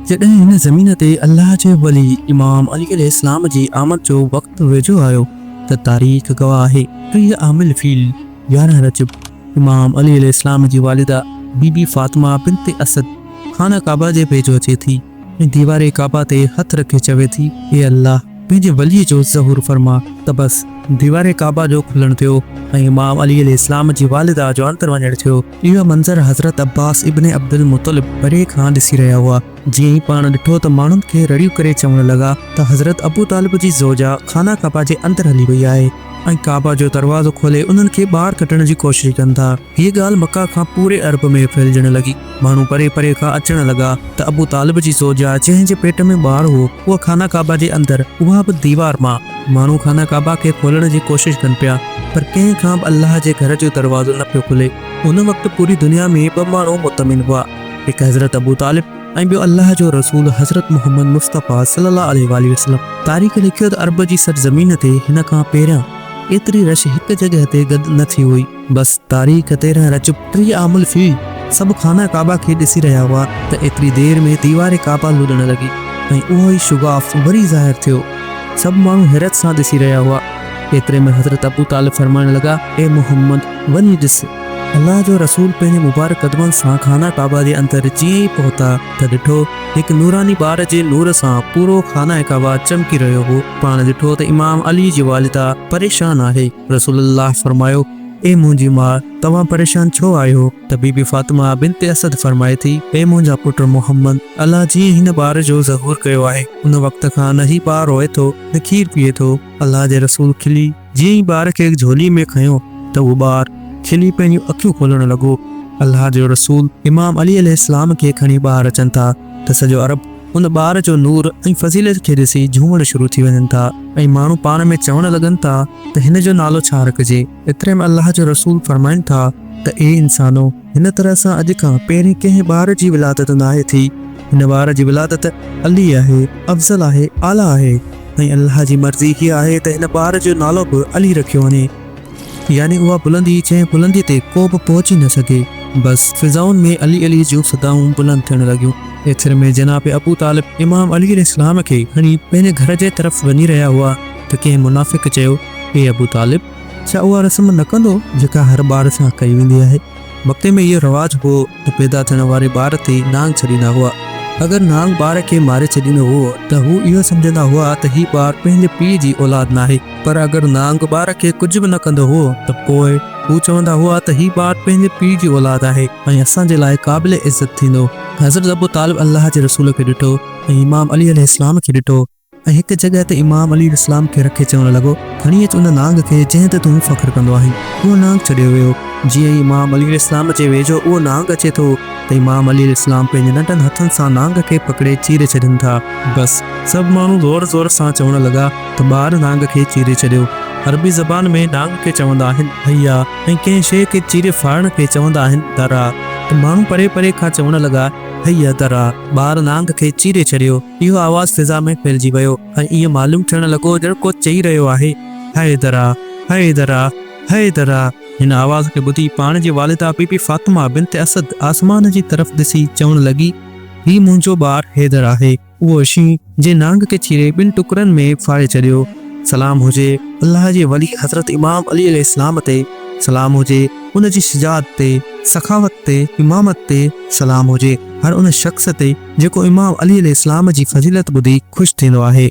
جڏهن هن زمين تي الله جي ولي امام علي عليه السلام جي آمد جو وقت ويجهو آيو ته تاريخ گواهه آهي 30 عام الفيل 11 رجب امام علي عليه السلام جي والده بي بي فاطمه بنت اسد خانه ڪعبه جي ويجهو اچي ٿي ۽ ديوار ڪعبه تي هٿ رکي چوي ٿي اي الله! پنهنجي ولي جو ظهور فرما ته بس ديوار ڪعبه جو کلڻ ٿيو ۽ امام علي عليه السلام جي والده جو اندر وڃڻ ٿيو. اهو منظر حضرت عباس ابن عبدالمطلب پري کان ڏسي رهيا هئا. جيئن ئي پاڻ ڏٺو ته ماڻهن کي رڙيون ڪري چوڻ لڳا ته حضرت ابوطالب جي زوجه خانه ڪعبه جي اندر هلي وئي آهي ۽ ڪعبه جو دروازو کولي انهن کي ٻاهر ڪڍڻ جي ڪوشش ڪن ٿا. هيء ڳالهه مڪه کان پوري عرب ۾ ڦهلجڻ لڳي. ماڻهو پري پري کان اچڻ لڳا ته ابو طالب جي زوجه جنهن جي پيٽ ۾ ٻار هو، اها خانه ڪعبه جي اندر، اها به ديوار مان. ماڻهو خانه ڪعبه کي کولڻ جي ڪوشش ڪن پيا، پر ڪنهن کان به الله جي گهر جو دروازو نه پيو کلي. ان وقت پوري دنيا ۾ ٻه ماڻهو مطمئن هئا، هڪ حضرت ابو طالب ۽ ٻيو الله جو رسول حضرت محمد مصطفيٰ صلي الله عليه واٰله وسلم. تاريخ لکيو ته عرب جي سرزمين تي هن کان پهريان ايتري رش هڪ جڳهه تي گڏ نه ٿي هئي. بس تاريخ 13 رجب 30 عام الفيل سڀ خانه ڪعبه کي ڏسي رهيا هئا ته ايتري دير ۾ ديوار ڪعبه لڏڻ لڳي ۽ اهو ئي شغاف وري ظاهر ٿيو. سڀ ماڻهو حيرت سان ڏسي رهيا هئا. ايتري ۾ حضرت ابو طالب فرمائڻ لڳا، اي محمد! وڃي ڏس. الله جو رسول پنهنجي مبارڪ قدمن سان خانه ڪعبه جي اندر جيئن ئي پهتا ته ڏٺو هڪ نوراني ٻار جي نور سان پورو خانه ڪعبه چمڪي رهيو هو. پاڻ ڏٺو ته امام علي جي والده پريشان آهي. رسول الله فرمايو، اي منهنجي ماء! توهان پريشان ڇو آهيو؟ ته بي بي فاطمه بنت اسد فرمائي ٿي، اي منهنجا پٽ محمد! الله جيئن هن ٻار جو ظهور ڪيو آهي، ان وقت کان نه هي ٻار روئي ٿو، نه کير پيئي ٿو. الله جي رسول کلي جيئن ئي ٻار کي جهولي ۾ کنيو ته اهو ٻار کلي پنهنجون اکيون کولڻ لڳو. الله جو رسول امام علي عليه السلام کي کڻي ٻاهر اچن ٿا ته سڄو عرب ان ٻار جو نور ۽ فضيلت کي ڏسي جهومڻ شروع ٿي وڃن ٿا ۽ ماڻهو پاڻ ۾ چوڻ لڳن ٿا ته هن جو نالو ڇا رکجي؟ ايتري ۾ الله جو رسول فرمائن ٿا ته اي انسانو! هن طرح سان اڄ کان پهرين ڪنهن ٻار جي ولادت ناهي ٿي. هن ٻار جي ولادت علي آهي، افضل آهي، اعليٰ آهي ۽ الله جي مرضي هيء آهي ته هن ٻار جو نالو به علي رکيو وڃي. يعني اها بلندي جنهن بلندي تي ڪو به پهچي نه سگهي. بس فضائن ۾ علي علي جون صدائون بلند ٿيڻ لڳيون. ايتري ۾ جناب ابو طالب امام علي عليه السلام کي کڻي پنهنجي گهر جي طرف وڃي رهيا هئا ته ڪنهن منافق چيو، اي ابو طالب! ڇا اها رسم نه ڪندو جيڪا هر ٻار سان ڪئي ويندي آهي؟ مڪي ۾ اهو رواج هو ته پيدا ٿيڻ واري ٻار تي نانگ ڇڏيندا هئا. اگر نانگ ٻار کي ماري ڇڏيندو هو ته هو اهو سمجهندا هئا ته هي ٻار پنهنجي پيء جي اولاد ناهي. پر اگر نانگ ٻار کي ڪجهه به نه ڪندو هو ته پوء هو چوندا هئا ته هي ٻار پنهنجي پيء جي اولاد آهي ۽ اسان جي لاء قابل عزت ٿيندو. حضرت ابو طالب الله جي رسول کي ڏٺو ۽ امام علي عليه السلام کي ڏٺو ۽ هڪ جڳهه تي امام علي عليه السلام کي رکي چوڻ لڳو، کڻي اچ ان نانگ کي جنهن تي تون فخر ڪندو آهين. اهو نانگ ڇڏيو ويو. جيئن ئي امام علي عليه السلام جي ويجهو اهو نانگ اچي ٿو ته امام علي عليه السلام پنهنجي ننڍن هٿن سان نانگ کي پڪڙي چيري ڇڏين ٿا. بس سڀ ماڻهو زور زور سان چوڻ لڳا ته ٻار نانگ کي چيري ڇڏيو. عربي زبان ۾ نانگ کي چوندا آهن حيا ۽ ڪنهن شيء کي چيري ڦاڙڻ کي چوندا آهن درا ته ماڻهو پري پري کان چوڻ لڳا حيا درا ٻار نانگ کي چيري ڇڏيو. اهو آواز فضا ۾ ڦهلجي ويو ۽ ائين معلوم ٿيڻ لڳو ڄڻ ڪو چئي رهيو آهي حي درا حي درا حي درا. هن آواز کي ٻڌي پاڻ جي والده بي بي فاطمه بنت اسد آسمان جي طرف ڏسي چوڻ لڳي هي منهنجو ٻار حيدر آهي. اهو شينهن جنهن نانگ کي چيري ٻن ٽڪرن ۾ ڦاڙي ڇڏيو. سلام هجي الله جي ولي حضرت امام علي عليه السلام تي، سلام هجي ان جي شجاعت تي، سخاوت تي، امامت تي، سلام هجي هر ان شخص تي جيڪو امام علي عليه السلام جي فضيلت ٻڌي خوش ٿيندو آهي.